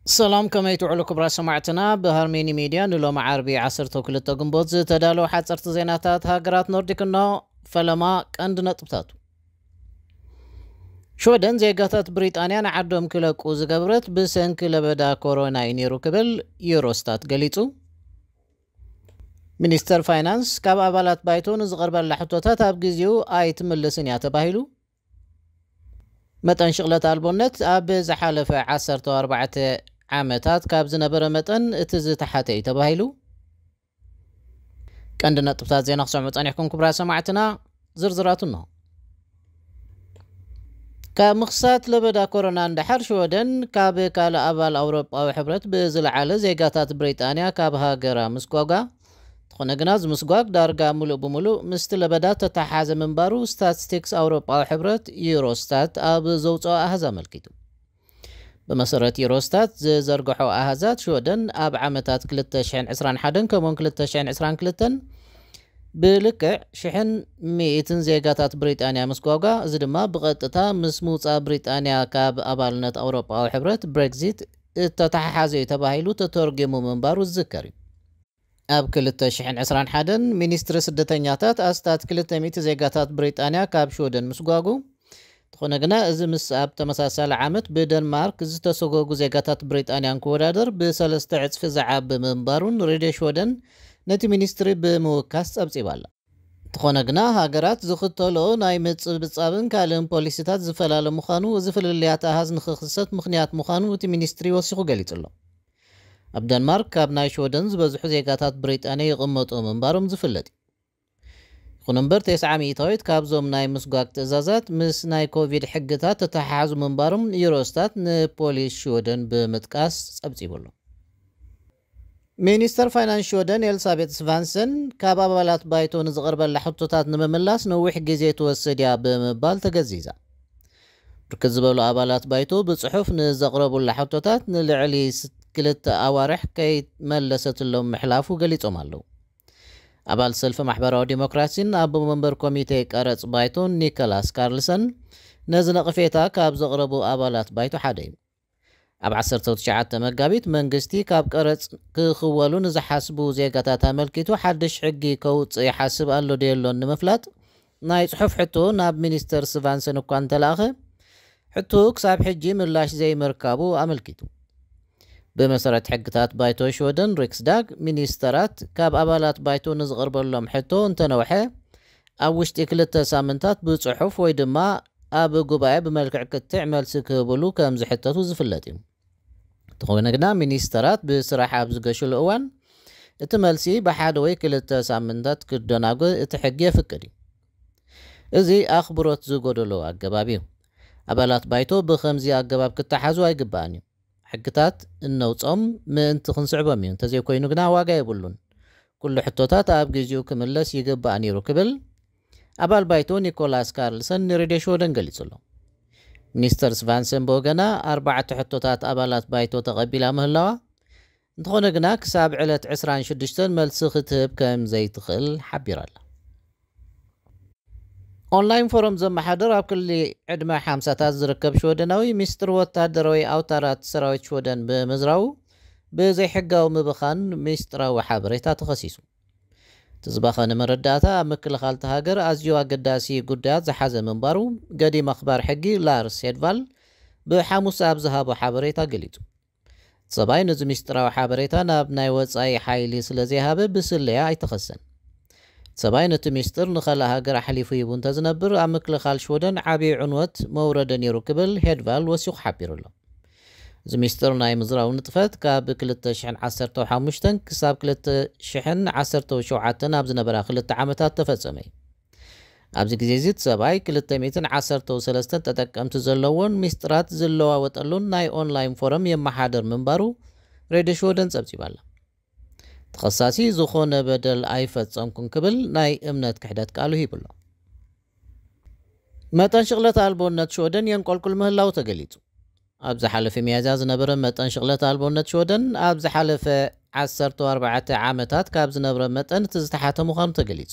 ሰላም፣ ከመይ ትውዕሉ ክቡራት ሰማዕትና? ብሃርሜኒ ሚድያ ንሎሚ ዓርቢ ዓሰርተ ክልተ ግንቦት ዝተዳለወ ሓፀርቲ ዜናታት ሃገራት ኖርዲክ እነሆ። ፈለማ ቀንዲ ነጥብታቱ። ሽወደን ዜጋታት ብሪጣንያ ንዓዶም ክለቁ ዝገበረት ብሰንኪ ለበዳ ኮሮና እዩ ነይሩ ክብል ዩሮስታት ገሊጹ። ሚኒስተር ፋይናንስ ካብ ኣባላት ባይቶ ንዝቐርበላ ሕቶታት ኣብ ግዜኡ ኣይትምልስን እያ ተባሂሉ። መጠን ሽቕለት ኣልቦነት ኣብ ዝሓለፈ ዓሰርተ ኣርባዕተ ዓመታት ካብ ዝነበረ መጠን እቲ ዝተሓተ እዩ ተባሂሉ። ቀንዲ ነጥብታት ዜና ክሰምዑ ጸኒሕኩም ክቡራት ሰማዕትና፣ ዝርዝራቱ እንሆ። ካብ ምኽሳት ለበዳ ኮሮና ንደሓር ሽወደን ካብ ካልእ ኣባል ኣውሮጳዊ ሕብረት ብዝለዓለ ዜጋታት ብሪጣንያ ካብ ሃገራ ምስጓጓ፣ እንተኾነ ግና እዚ ምስጓግ ዳርጋ ምሉእ ብምሉእ ምስቲ ለበዳ ተተሓሓዘ ምንባሩ ስታትስቲክስ ኣውሮጳዊ ሕብረት ዩሮስታት ኣብ ዘውፅኦ ኣሃዝ ኣመልኪቱ። ብመሰረት ዩሮስታት ዝዘርግሖ ኣሃዛት ሽወደን ኣብ ዓመታት ክልተ ሽሕን ዕስራን ሓደን ከምኡውን ክልተ ሽሕን ዕስራን ክልተን ብልክዕ ሽሕን ሚእትን ዜጋታት ብሪጣንያ ምስጓጓ፣ እዚ ድማ ብቐጥታ ምስ ምውፃእ ብሪጣንያ ካብ ኣባልነት ኣውሮጳዊ ሕብረት ብሬግዚት እተተሓሓዘ እዩ ተባሂሉ ተተርጒሙ ምንባሩ ዝዝከር እዩ። ኣብ ክልተ ሽሕን ዕስራን ሓደን ሚኒስትሪ ስደተኛታት ኣስታት ክልተ ሚእቲ ዜጋታት ብሪጣንያ ካብ ሽወደን ምስጓጉ፣ እንተኾነ ግና እዚ ምስ ኣብ ተመሳሳሊ ዓመት ብደንማርክ ዝተሰጎጉ ዜጋታት ብሪጣንያ እንክወዳደር ብሰለስተ ዕጽፊ ዝዓቢ ምንባሩን ሬድዮ ሽወደን ነቲ ሚኒስትሪ ብምውካስ ጸብጺባ ኣላ። እንተኾነ ግና ሃገራት ዝኽተልኦ ናይ ምጽብጻብን ካልእን ፖሊሲታት ዝፈላለ ምዃኑ፣ እዚ ፍልልያት ኣሃዝ ንኽኽሰት ምኽንያት ምዃኑ እቲ ሚኒስትሪ ወሲኹ ገሊጹ ኣሎ። ኣብ ደንማርክ ካብ ናይ ሽወደን ዝበዝሑ ዜጋታት ብሪጣንያ ይቕመጡ ምንባሮም ዝፍለጥ እዩ። ይኹን እምበር፣ ተስዓ ሚእታዊት ካብዞም ናይ ምስጓግ ትእዛዛት ምስ ናይ ኮቪድ ሕግታት ተተሓሓዙ ምንባሮም ዩሮስታት ንፖሊስ ሽወደን ብምጥቃስ ጸብጺቡ ኣሎ። ሚኒስተር ፋይናንስ ሽወደን ኤልሳቤት ስቫንሰን ካብ ኣባላት ባይቶ ንዝቐርበላ ሕቶታት ንምምላስ ነዊሕ ግዜ ትወስድ እያ ብምባል ተገዚዛ። ብርክት ዝበሉ ኣባላት ባይቶ ብጽሑፍ ንዘቕረቡላ ሕቶታት ንልዕሊ ስ-፣ ክልተ ኣዋርሕ ከይመለሰትሎም ምሕላፉ ገሊጾም ኣለዉ። ኣባል ሰልፊ ማሕበራዊ ዲሞክራሲን ኣቦ መንበር ኮሚቴ ቀረጽ ባይቶን ኒኮላስ ካርልሰን ነዚ ነቕፌታ ካብ ዘቕረቡ ኣባላት ባይቶ ሓደ እዩ። ኣብ ዓሰርተ ትሽዓተ መጋቢት መንግስቲ ካብ ቀረጽ ክኽወሉ ንዝሓስቡ ዜጋታት ኣመልኪቱ ሓድሽ ሕጊ ከውጽእ ይሓስብ ኣሎ ዶ የሎን ንምፍላጥ ናይ ጽሑፍ ሕቶ ናብ ሚኒስተር ስቫንሰን እኳ እንተለኣኸ፣ ሕቶ ክሳብ ሕጂ ምላሽ ዘይምርካቡ ኣመልኪቱ። ብመሰረት ሕግታት ባይቶ ሽወደን ሪክስዳግ፣ ሚኒስተራት ካብ ኣባላት ባይቶ ንዝቕርበሎም ሕቶ እንተነውሐ፣ ኣብ ውሽጢ ክልተ ሳምንታት ብጽሑፍ ወይ ድማ ኣብ ጉባኤ ብመልክዕ ክትዕ መልሲ ክህብሉ ከም ዝሕተቱ ዝፍለጥ እዩ። እንተኾነ ግና፣ ሚኒስተራት ብስራሕ ኣብ ዝገሽሉ እዋን፣ እቲ መልሲ ብሓደ ወይ ክልተ ሳምንታት ክደናጎ እቲ ሕጊ የፍቅድ እዩ። እዚ ኣኽብሮት ዝጎደሎ ኣገባብ እዩ። ኣባላት ባይቶ ብኸምዚ ኣገባብ ክተሓዙ ኣይግባእን እዩ። ሕግታት እነውጾም ምእንቲ ክንስዕቦም እዩ፣ እንተዘይኮይኑ ግና ዋጋ የብሉን። ኩሉ ሕቶታት ኣብ ግዜኡ ክምለስ ይግባእ ነይሩ ክብል ኣባል ባይቶ ኒኮላስ ካርልሰን ንሬድዮ ሽወደን ገሊጹ ኣሎ። ሚኒስተር ስቫንሰን ብወገና፣ ኣርባዕተ ሕቶታት ኣባላት ባይቶ ተቐቢላ ምህላዋ፣ እንተኾነ ግና ክሳብ ዕለት ዕስራን ሽዱሽተን መልሲ ክትህብ ከም ዘይትኽእል ሓቢራ ኣላ። ኦንላይን ፎረም ዘመሓድር ኣብ ክሊ ዕድመ ሓምሳታት ዝርከብ ሽወደናዊ ሚስጥር ወታደራዊ ኣውታራት ሰራዊት ሽወደን ብምዝራቡ ብዘይሕጋዊ ምብኻን ሚስጥራዊ ሓበሬታ ተኸሲሱ። እቲ ዝባኸነ መረዳእታ ኣብ ምክልኻል እታ ሃገር ኣዝዩ ኣገዳሲ ጉዳያት ዝሓዘ ምንባሩ ገዲም ኣኽባር ሕጊ ላርስ ሄድቫል ብሓሙስ ኣብ ዝሃቦ ሓበሬታ ገሊጹ። ሰብኣይ ነዚ ሚስጥራዊ ሓበሬታ ናብ ናይ ወጻኢ ሓይሊ ስለ ዘይሃበ ብስለያ ኣይተኸሰን። ሰብኣይ ነቲ ሚስጥር ንኻልእ ሃገር ኣሕሊፉ ሂቡ እንተዝነብር ኣብ ምክልኻል ሽወደን ዓብዪ ዕንወት መውረደ ነይሩ ክብል ሄድቫል ወሲኹ ሓቢሩ ኣሎ። እዚ ሚስጥር ናይ ምዝራው ንጥፈት ካብ ክልተ ሽሕን ዓሰርተ ሓሙሽተን ክሳብ ክልተ ሽሕን ዓሰርተ ሸውዓተን ኣብ ዝነበራ ክልተ ዓመታት ተፈጸመ እዩ። ኣብዚ ግዜ እዚ እቲ ሰብኣይ ክልተ ሚእትን ዓሰርተ ሰለስተን ተጠቀምቲ ዘለዎን ሚስጥራት ዝለዋወጠሉን ናይ ኦንላይን ፎረም የመሓደር ምንባሩ ሬድዮ ሽወደን ጸብጺባ ኣላ። ተኸሳሲ ዝኾነ በደል ኣይፈጸምኩን ክብል ናይ እምነት ክሕደት ቃሉ ሂቡ ኣሎ። መጠን ሽቕለት ኣልቦነት ሽወደን የንቆልቁል ምህላው ተገሊጹ። ኣብ ዝሓለፈ ሚያዝያ ዝነበረ መጠን ሽቕለት ኣልቦነት ሽወደን ኣብ ዝሓለፈ ዓሰርተ ኣርባዕተ ዓመታት ካብ ዝነበረ መጠን እቲ ዝተሓተ ምዃኑ ተገሊጹ።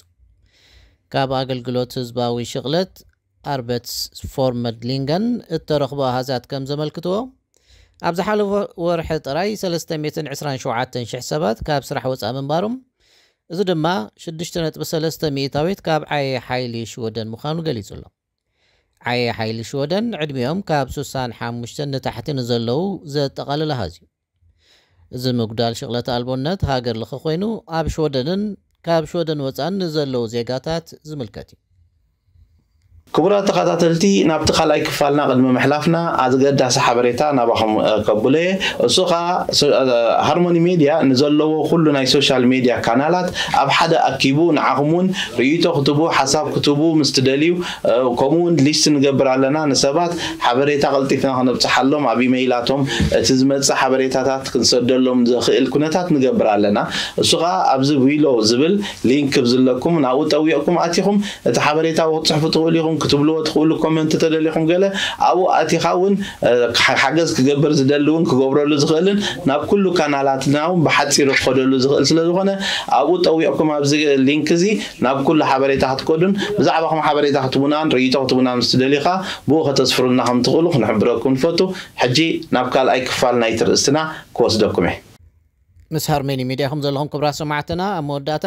ካብ ኣገልግሎት ህዝባዊ ሽቕለት ኣርበትስ ፎርመድሊንገን እተረኽቦ ኣሃዛት ከም ዘመልክትዎ፣ ኣብ ዝሓለፈ ወርሒ ጥራይ ሰለስተ ሚእትን ዕስራን ሸውዓተን ሽሕ ሰባት ካብ ስራሕ ወፃእ ምንባሮም፣ እዚ ድማ ሽዱሽተ ነጥቢ ሰለስተ ሚእታዊት ካብ ዓየ ሓይሊ ሽወደን ምዃኑ ገሊጹ ኣሎ። ዓየ ሓይሊ ሽወደን ዕድሚኦም ካብ ሱሳን ሓሙሽተን ንታሕቲ ንዘለዉ ዘጠቓልል ኣሃዝ እዩ። እዚ ምጉዳል ሽቕለት ኣልቦነት ሃገር ለኸ ኮይኑ፣ ኣብ ሽወደንን ካብ ሽወደን ወፃእን ንዘለዉ ዜጋታት ዝምልከት እዩ። ክቡራት ተኸታተልቲ፣ ናብቲ ካልኣይ ክፋልና ቅድሚ ምሕላፍና ኣገዳሲ ሓበሬታ ናባኹም፣ እ፣ ከብሎ እየ። እሱ ኸኣ ሶ-፣ እ፣ ሃርሞኒ ሜድያ ንዘለዎ ኩሉ ናይ ሶሻል ሜድያ ካናላት ኣብ ሓደ ኣኪቡ ንዓኹም እውን ርእይቶ ክትቡ፣ ሓሳብ ክትቡ ምስ ትደልዩ፣ እ፣ ከምኡ እውን ሊስት ንገብር ኣለና። ንሰባት ሓበሬታ ቀልጢፍና ክነብጽሓሎም ኣብ ኢመይላቶም እቲ ዝመጽእ ሓበሬታታት ክንሰደሎም ዘኽእል ኩነታት ንገብር ኣለና። እሱ ኸኣ ኣብዚ ዊሎ ዝብል ሊንክ ክብ ዝለኩም ናብኡ ጠዊቕኩም ኣቲኹም እቲ ሓበሬታ ክትጽሕፉ ትኽእሉ ኢኹም። ክትብልዎ ትኽእሉ ኮመንት ተደሊኹም ገለ ኣብኡ ኣቲኻ እውን፣ እ፣ ሓ-፣ ሓገዝ ክገብር ዝደሊ እውን ክገብረሉ ዝኽእልን ናብ ኩሉ ካናላትና እውን ብሓጺሩ ክኸደሉ ዝኽእል ስለ ዝኾነ ኣብኡ ጠዊቕኩም ኣብዚ ሊንክ እዚ ናብ ኩሉ ሓበሬታ ክትከዱን ብዛዕባኹም ሓበሬታ ክትቡናን ርእይቶ ክትቡናን ምስ ትደልዩ ኸኣ ብኡ ከተስፍሩልና ከም ትኽእሉ ክንሕብረኩም ንፈቱ። ሕጂ ናብ ካልኣይ ክፋል ናይቲ ርእስትና ክወስደኩም እየ። ምስ ሃርመኒ ሚድያ ከም ዘለኹም ክቡራት ሰማዕትና፣ ኣብ መወዳእታ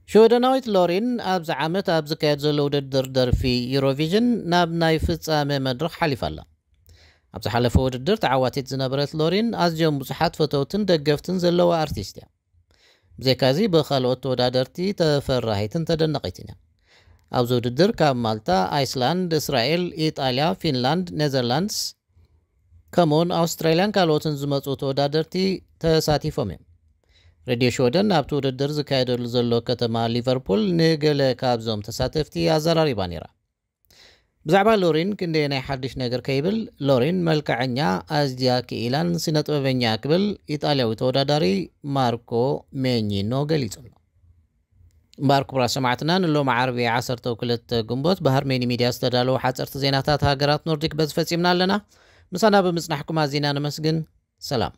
ሽወደናዊት ሎሪን ኣብዚ ዓመት ኣብ ዝካየድ ዘሎ ውድድር ደርፊ ዩሮቪዥን ናብ ናይ ፍጻመ መድረኽ ሓሊፋ ኣላ። ኣብ ዝሓለፈ ውድድር ተዓዋቲት ዝነበረት ሎሪን ኣዝዮም ብዙሓት ፈተውትን ደገፍትን ዘለዋ ኣርቲስት እያ። ብዘይካዚ ብኻልኦት ተወዳደርቲ ተፈራሂትን ተደነቒትን እያ። ኣብዚ ውድድር ካብ ማልታ፣ ኣይስላንድ፣ እስራኤል፣ ኢጣልያ፣ ፊንላንድ፣ ኔዘርላንድስ፣ ከምኡውን ኣውስትራልያን ካልኦትን ዝመጹ ተወዳደርቲ ተሳቲፎም እዮም። ሬድዮ ሽወደን ኣብቲ ውድድር ዝካየደሉ ዘሎ ከተማ ሊቨርፑል ንገለ ካብዞም ተሳተፍቲ ኣዘራሪባ ነይራ። ብዛዕባ ሎሪን ክንደየናይ ሓድሽ ነገር ከይብል፣ ሎሪን መልክዐኛ፣ ኣዝያ ክኢላን ስነ ጥበበኛ ክብል ኢጣልያዊ ተወዳዳሪ ማርኮ ሜኒኖ ገሊጹ ኣሎ። እምበኣር ክቡራት ሰማዕትና፣ ንሎሚ ዓርቢ ዓሰርተ ክልተ ግንቦት ብሃርሜኒ ሚድያ ዝተዳለዉ ሓጸርቲ ዜናታት ሃገራት ኖርዲክ በዚ ፈጺምና ኣለና። ምሳና ብምጽናሕኩም ኣዚና ነመስግን። ሰላም።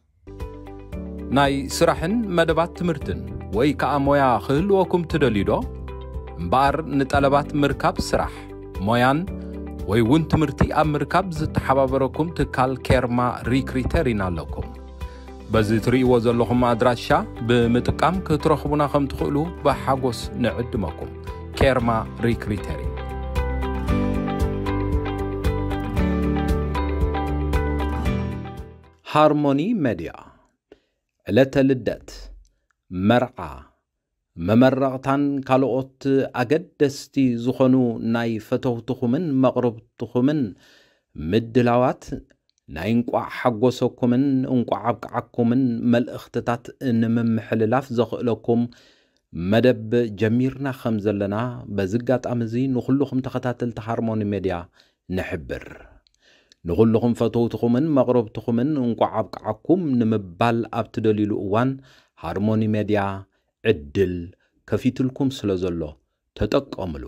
ናይ ስራሕን መደባት ትምህርትን ወይ ከኣ ሞያ ክህልወኩም ትደልዩ ዶ? እምበኣር ንጠለባት ምርካብ ስራሕ፣ ሞያን ወይ እውን ትምህርቲ ኣብ ምርካብ ዝተሓባበረኩም ትካል ኬርማ ሪክሪተሪን ኣለኩም። በዚ ትርእይዎ ዘለኹም ኣድራሻ ብምጥቃም ክትረኽቡና ከም ትኽእሉ ብሓጎስ ንዕድመኩም። ኬርማ ሪክሪተሪን። ሃርሞኒ ሜድያ፣ ዕለተ ልደት፣ መርዓ፣ መመረቕታን ካልኦት ኣገደስቲ ዝኾኑ ናይ ፈተውትኹምን መቕርብትኹምን ምድላዋት ናይ እንቋዕ ሓጎሰኩምን እንቋዕ ኣብቅዓኩምን መልእኽትታት ንምምሕልላፍ ዘኽእለኩም መደብ ጀሚርና ከም ዘለና በዚ ኣጋጣሚ እዚ ንኹልኹም ተኸታተልቲ ሃርሞኒ ሜድያ ንሕብር። ንኹልኹም ፈተውትኹምን መቕረብትኹምን እንቋዕ ኣብቅዓኩም ንምባል ኣብ ትደልዩሉ እዋን ሃርሞኒ ሜድያ ዕድል ከፊትልኩም ስለ ዘሎ ተጠቀምሉ።